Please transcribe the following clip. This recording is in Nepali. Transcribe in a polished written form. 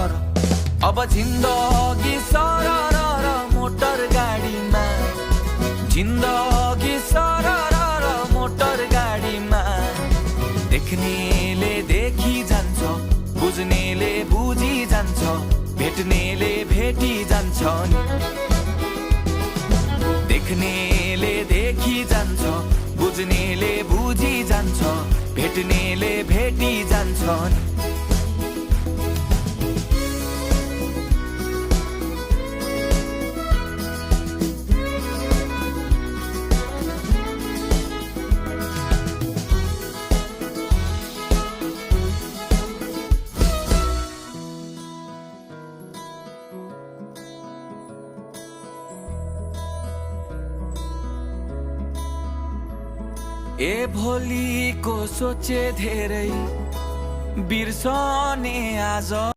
घर अब जिन्दगी सरर मोटर गाडीमा जिन्दगी सरर मोटर गाडीमा देख्नेले देखी जान्छ बुझ्नेले बुझी जान्छ भेट्नेले भेटी जान्छ देख्नेले देखी जान्छ बुझ्नेले बुझी जान्छ भेट्नेले भेटी जान्छ ए भोलिको सोचे धेरै बिर्सने आज